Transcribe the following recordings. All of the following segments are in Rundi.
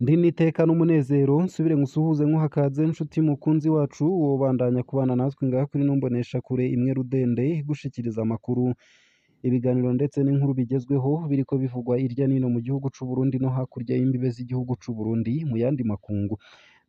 Ndi n'iteka n'umunezero nsubire ngusuhuze nkuha kaze nshuti mukunzi wacu wobandanya kubana natwe ngaha kuri ino mboneshakure imwe rudende igushikiriza amakuru, ibiganiro ndetse n'inkuru bigezweho biriko bivugwa irya nino mu gihugu c'u Burundi no hakurya y'imbibe z'igihugu c'u Burundi mu yandi makungu.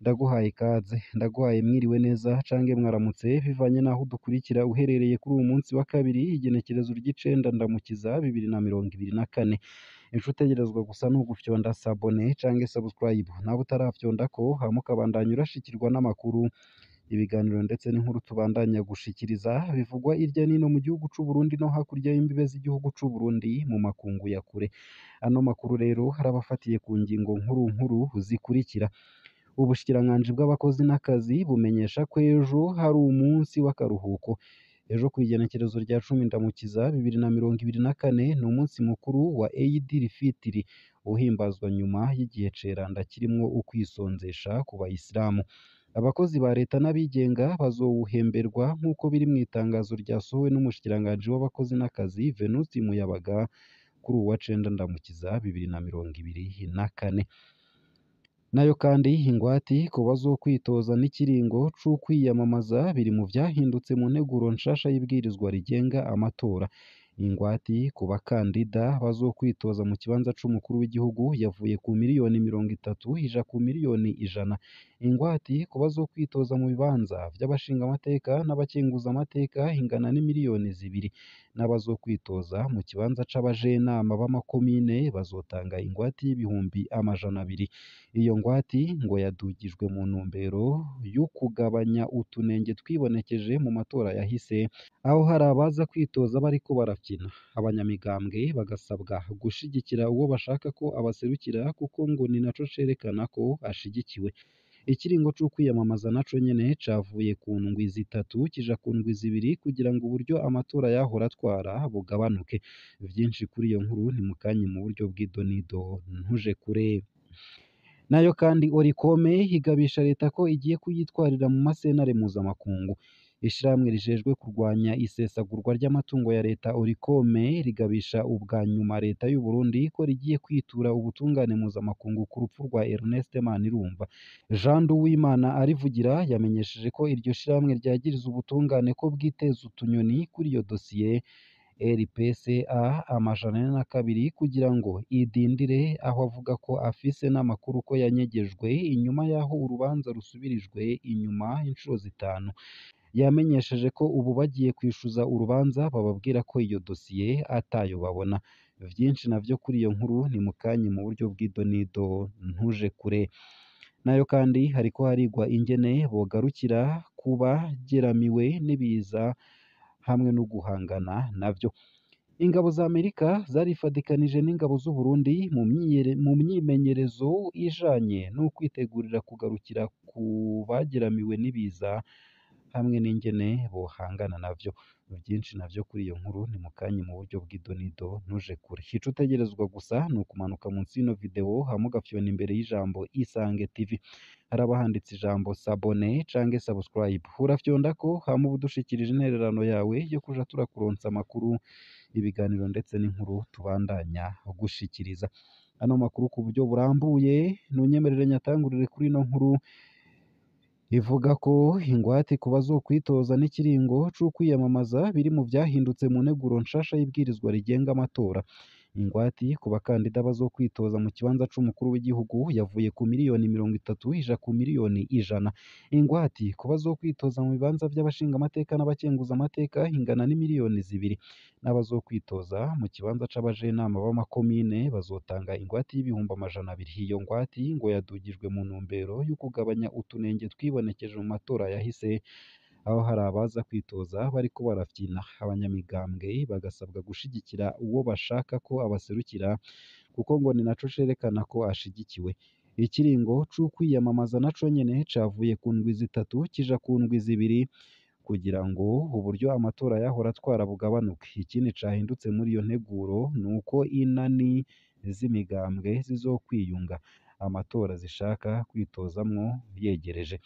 Ndaguhaye ikaze, ndaguhaye mwiriwe neza cange mwaramutse bivanye n'aho udukurikira uherereye kuri uwu munsi wa kabiri igenekerezo ry'icenda ndamukiza 2024. Ico utegerezwa gusa ni ugufyonda s'abonner canke subscribe, nawe utarafyondako hama ukabandanya urashikirwa n'amakuru, ibiganiro ndetse n'inkuru tubandanya gushikiriza bivugwa irya nino mu gihugu c'u Burundi no hakurya y'imbibe z'igihugu c'u Burundi mu makungu ya kure. Ano makuru rero harabafatiye ku ngingo nkuru nkuru zikurikira: Ubushikiranganji bw'abakozi n'akazi bumenyesha ko ejo hari umunsi w'akaruhuko. Ejo kw'igenekerezo rya 10 Ndamukiza 2024 ni umunsi mukuru wa Eid al-Fitr uhimbazwa nyuma y'igihe ceranda kirimwo ukwisonzesha ku bayisilamu. Abakozi ba leta n'abigenga bazowuhemberwa nk'uko biri mw'itangazo ryasohowe n'umushikiranganji w'abakozi n'akazi Venuste Muyabaga kuri uwu wa cenda Ndamukiza 2024. Nayo kandi ingwati ku bazokwitoza n'ikiringo c'ukwiyamamaza biri mu vyahindutse mu nteguro nshasha y'ibwirizwa rigenga amatora. Ingwati ku bakandida bazokwitoza mu kibanza c'umukuru w'igihugu yavuye ku miliyoni 30 ija ku miliyoni 100. Ingwati ku bazokwitoza mu bibanza vy'abashingamateka n'abakenguzamateka ingana n'imiliyoni 2. N'abazokwitoza mu kibanza c'abajenama b'amakomine bazotanga ingwati y'ibihumbi 200. Iyo ngwati ngo yadugijwe mu ntumbero y'ukugabanya utunenge twibonekeje mu matora yahise, aho hari abaza kwitoza bariko barafyina, abanyamigambwe bagasabwa gushigikira uwo bashaka ko abaserukira kuko ngo ni naco cerekana ko ashigikiwe. Ikiringo c'ukwiyamamaza naco nyene cavuye ku ndwi 3 kija ku ndwi 2 kugira ngo uburyo amatora yahora atwara bugabanuke. Vyinshi kuri iyo nkuru ni mukanya mu buryo bw'idonido ntuje kure. Nayo kandi Orikome igabisha leta ko igiye kuyitwarira mu masentare mpuzamakungu. Ishirahamwe rijejwe kurwanya isesagurwa ry'amatungo ya leta Orikome rigabisha ubwa nyuma leta y'u Burundi ko rigiye kwitura ubutungane mpuzamakungu ku rupfu rwa Ernest Manirumva. Jean Nduwimana arivugira yamenyesheje ko iryo shirahamwe ryagiriza ubutungane ko bwiteza utunyoni kuri iyo dosiye RPCA 402 kugira ngo idindire, aho avuga ko afise n'amakuru ko yanyegejwe inyuma y'aho urubanza rusubirijwe inyuma incuro 5. Yamenyesheje ko ubu bagiye kwishuza urubanza bababwira ko iyo dosiye atayo babona. Vyinshi navyo kuri iyo nkuru ni mukanya mu buryo bw'idonido ntuje kure. Nayo kandi hariko harigwa ingene bogarukira kubageramiwe n'ibiza hamwe no guhangana navyo. Ingabo za Amerika zarifadikanije n'ingabo z'u Burundi mu myimenyerezo ijanye n'ukwitegurira kugarukira ku bageramiwe n'ibiza hamwe n'ingene bohangana navyo. Vyinshi navyo kuri iyo nkuru ni mukanya mu buryo bw'idonido ntuje kure. Ico utegerezwa gusa ni ukumanuka munsi y'ino video hama ugafyona imbere y'ijambo Isange TV. Haraba handitse ijambo s'abonner canke subscribe. Urafyondako hama uba udushikirije intererano yawe yo kuja turakuronsa amakuru, ibiganiro ndetse n'inkuru tubandanya gushikiriza. Ano makuru ku buryo burambuye nunyemerere nyatangurire kuri ino nkuru ivuga ko ingwate ku bazokwitoza n'ikiringo c'ukwiyamamaza biri mu vyahindutse mu nteguro nshasha y'ibwirizwa rigenga amatora. Ingwati ku bakandida bazokwitoza mu kibanza c'umukuru w'igihugu yavuye ku miliyoni 30 ija ku miliyoni 100. Ingwati ku bazokwitoza mu bibanza vy'abashingamateka n'abakenguzamateka ingana n'imiliyoni 2. N'abazokwitoza mu kibanza c'abajenama b'amakomine bazotanga ingwati y'ibihumbi 200. Iyo ngwati ngo yadugijwe mu ntumbero y'ukugabanya utunenge twibonekeje mu matora yahise, aho hari abaza kwitoza bariko barafyina, abanyamigambwe bagasabwa gushigikira uwo bashaka ko abaserukira kuko ngo ni naco cerekana ko ashigikiwe. Ikiringo c'ukwiyamamaza naco nyene cavuye ku ndwi 3 kija ku ndwi 2 kugira ngo uburyo amatora yahora atwara bugabanuke. Ikindi cahindutse muri iyo nteguro nuko inani z'imigambwe zizokwiyunga amatora zishaka kwitozamwo yegereje.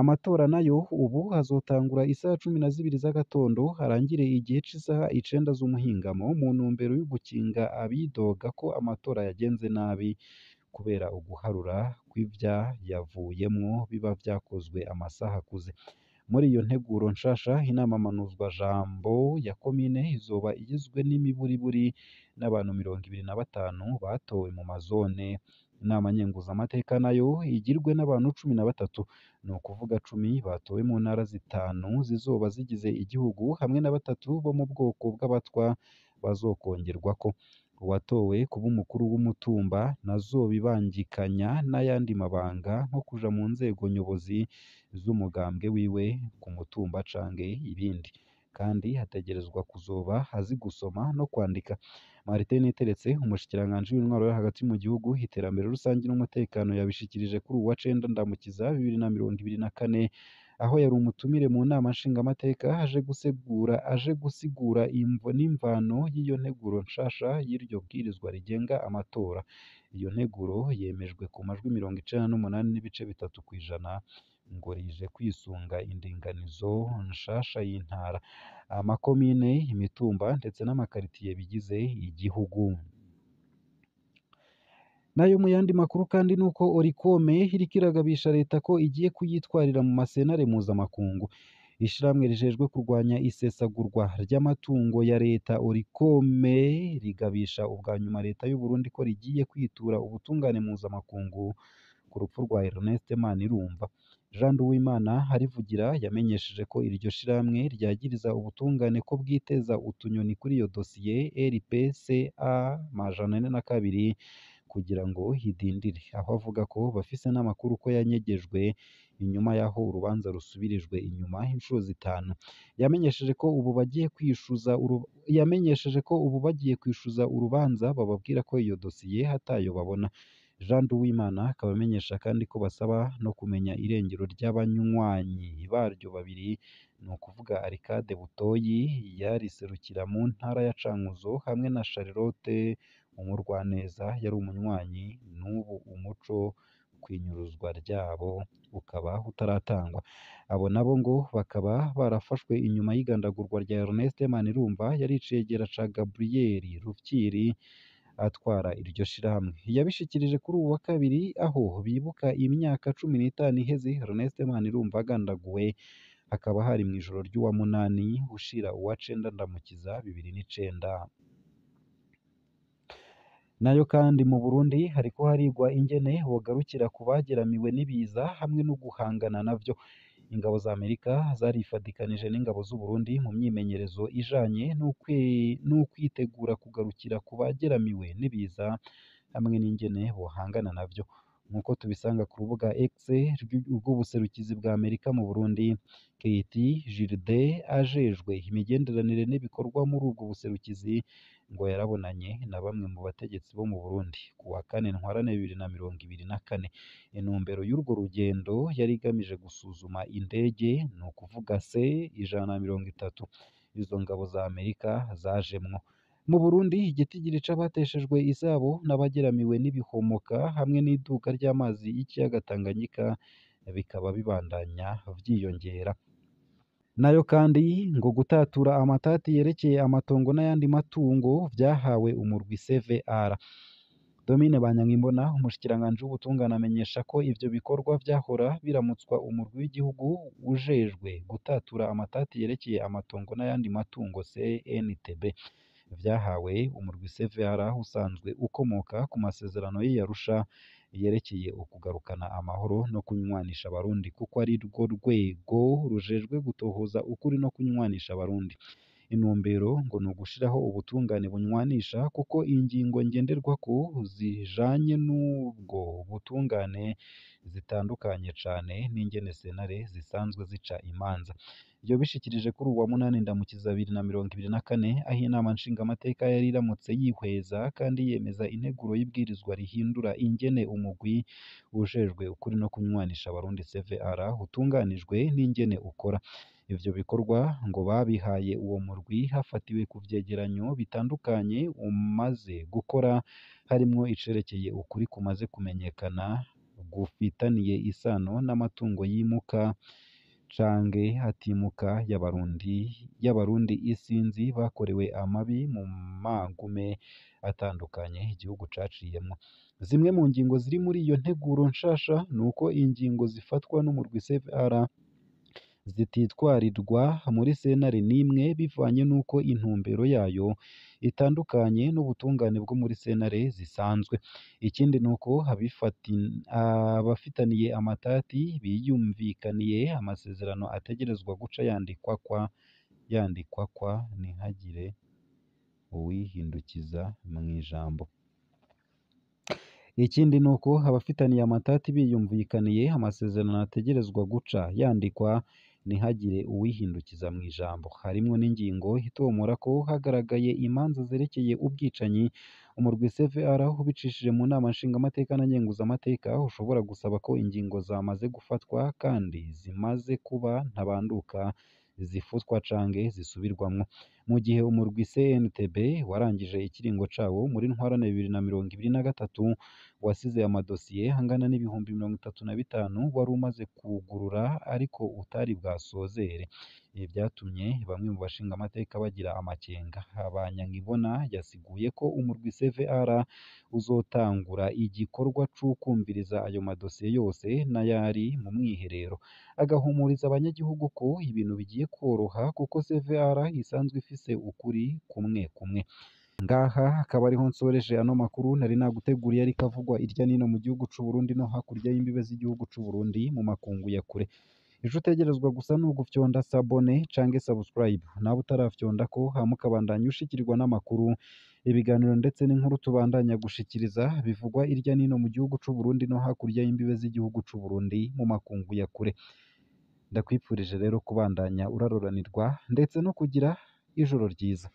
Amatora nayo ubu azotangura isaha 12 z'agatondo arangire igihe c'isaha 9 z'umuhingamo mu ntumbero yo gukinga abidoga ko amatora yagenze nabi kubera uguharura kw'ivyayavuyemwo biba vyakozwe amasaha akuze. Muri iyo nteguro nshasha, inama mpanuzwajambo ya komine izoba igizwe n'imiburiburi n'abantu 25 batowe mu mazone. Inama nkenguzamateka nayo igirwe n'abantu 13, ni ukuvuga 10 batowe mu ntara zitanu zizoba zigize igihugu hamwe na batatu bo mu bwoko bw'abatwa bazokongerwako. Uwatowe kuba umukuru w'umutumba ntazobibangikanya n'ayandi mabanga nko kuja mu nzego nyobozi z'umugambwe wiwe ku mutumba canke ibindi, kandi ategerezwa kuzoba azi gusoma no kwandika. Martin Niteretse, umushikiranganji w'intwaro yo hagati mu gihugu, iterambere rusangi n'umutekano, yabishikirije kuri uwu wa cenda Ndamukiza 2024, aho yari umutumire mu nama nshingamateka aje gusigura imvo n'imvano y'iyo nteguro nshasha y'iryo bwirizwa rigenga amatora. Iyo nteguro yemejwe ku majwi 98.3 kw'ijana, ngo rije kwisunga indinganizo nshasha y'intara, amakomine, imitumba ndetse n'amakaritiye bigize igihugu. Nayo mu yandi makuru kandi nuko Orikome iriko iragabisha leta ko igiye kuyitwarira mu masenare mpuzamakungu. Ishirahamwe rijejwe kurwanya isesagurwa ry'amatungo ya leta Orikome rigabisha ubwa nyuma leta y'u Burundi ko rigiye kwitura ubutungane mpuzamakungu ku rupfu rwa Ernest Manirumva. Jean Nduwimana arivugira yamenyesheje ko iryo shirahamwe ryagiriza ubutungane ko bwiteza utunyoni kuri iyo dosiye RPCA 402 kugira ngo idindire, aho avuga ko bafise n'amakuru ko yanyegejwe inyuma y'aho urubanza rusubirijwe inyuma inshuro zitanu. Yamenyesheje ko ubu bagiye kwishuza yamenyesheje ko ubu bagiye kwishuza urubanza bababwira ko iyo dosiye atayo babona. Jean Nduwimana akaba amenyesha kandi ko basaba no kumenya irengero ry'abanywanyi baryo babiri, ni ukuvuga Arcade Butoyi yariserukira mu ntara ya Cankuzo hamwe na Charlotte Umurwaneza yari umunywanyi, n'ubu umuco kw'inyuruzwa ryabo ukaba utaratangwa. Abo nabo ngo bakaba barafashwe inyuma y'igandagurwa rya Ernest Manirumva yari icegera ca Gabriel Rufyiri atwara iryo shirahamwe. Yabishikirije kuri uwu wa kabiri aho bibuka imyaka 15 iheze Ernest Manirumva agandaguwe, hakaba hari mw'ijoro ry'uwa munani ushira uwa cenda Ndamukiza 2009. Nayo kandi mu Burundi hariko harigwa ingene bogarukira ku bageramiwe n'ibiza hamwe no guhangana navyo. Ingabo za Amerika zarifadikanije n'ingabo z'u Burundi mu myimenyerezo ijanye n'ukwitegura kugarukira ku bageramiwe n'ibiza hamwe n'ingene bohangana navyo. Nk'uko tubisanga ku rubuga X rw'ubuserukizi bwa Amerika mu Burundi, Katie Gilde ajejwe imigenderanire n'ibikorwa muri ubwo buserukizi ngo yarabonanye na bamwe mu bategetsi bo mu Burundi ku wa kane Ntwarante 2024. Intumbero y'urwo rugendo yari igamije gusuzuma indege, ni ukuvuga C-130 izo ngabo za Amerika zajemwo. Mu Burundi igitigiri c'abateshejwe izabo n'abageramiwe n'ibihomoka hamwe n'iduka ry'amazi y'ikiyaga Tanganyika bikaba bibandanya vyiyongera. Nayo kandi ngo gutatura amatati yerekeye amatongo n'ayandi matungo vyahawe umurwi CVR. Domine Banyankimbona, umushikiranganji w'ubutungane, amenyesha ko ivyo bikorwa vyahora biramutswa umurwi w'igihugu ujejwe gutatura amatati yerekeye amatongo n'ayandi matungo CNTB. Vyahawe umurwi CVR usanzwe ukomoka ku masezerano y'i Arusha yerekeye ukugarukana amahoro no kunywanisha Abarundi, kuko ari rwo rwego rujejwe gutohoza ukuri no kunywanisha Abarundi. Intumbero ngo ni ugushiraho ubutungane bunywanisha, kuko ingingo ngenderwako zijanye n'ubwo butungane zitandukanye cane n'ingene sentare zisanzwe zica imanza. Ivyo bishikirije kuri uwu wa munani Ndamukiza 2024, aho inama nshingamateka yari iramutse yihweza kandi yemeza integuro y'ibwirizwa rihindura ingene umugwi ujejwe ukuri no kunywanisha Abarundi CVR utunganijwe n'ingene ukora. Ivyo bikorwa ngo babihaye uwo murwi hafatiwe ku vyegeranyo bitandukanye umaze gukora, harimwo icerekeye ukuri kumaze kumenyekana gufitaniye isano n'amatungo yimuka canke hatimuka y'abarundi isinzi bakorewe amabi mu magume atandukanye igihugu caciyemwo. Zimwe mu ngingo ziri muri iyo nteguro nshasha nuko ingingo zifatwa n'umurwi CVR zititwarirwa muri sentare n'imwe bivanye n'uko intumbero yayo itandukanye n'ubutungane bwo muri sentare zisanzwe. Ikindi nuko abafitaniye amatati biyumvikaniye amasezerano ategerezwa guca yandikwakwa ntihagire uwihindukiza mw'ijambo. Ikindi nuko abafitaniye amatati biyumvikaniye amasezerano ategerezwa guca yandikwa ntihagire uwihindukiza mw'ijambo. Harimwo n'ingingo itomora ko hagaragaye imanza zerekeye ubwicanyi, umurwi CVR ubicishije mu nama nshingamateka na nkenguzamateka ushobora gusaba ko ingingo zamaze gufatwa kandi zimaze kuba ntabanduka zifutwa canke zisubirwamwo. Mu gihe umurwi CNTB warangije ikiringo cawo muri ntwarante 2023 wasize amadosiye angana n'35,000 wari umaze kwugurura ariko utari bwasozere. Ibi vyatumye bamwe mu bashingamateka bagira amakenga. Banyankibona yasiguye ko umurwi CVR uzotangura igikorwa c'ukwumviriza ayo madosiye yose n'ayari mu mwiherero, agahumuriza abanyagihugu ko ibintu bigiye kworoha kuko CVR isanzwe ifise ukuri kumwe kumwe. Ngaha akaba ariho nsoreje ano makuru nari naguteguriye ariko avugwa irya nino mu gihugu c'u Burundi no hakurya y'imbibe z'igihugu c'u Burundi mu makungu ya kure. Ico utegerezwa gusa ni ugufyonda sabone canke subscribe, nawe utarafyondako hama ukabandanya ushikirirwa n'amakuru, ibiganiro ndetse n'inkuru tubandanya gushikiriza bivugwa irya nino mu gihugu c'u Burundi no hakurya y'imbibe z'igihugu c'u Burundi mu makungu ya kure. Ndakwifurije rero kubandanya uraroranirwa ndetse no kugira ijoro ryiza.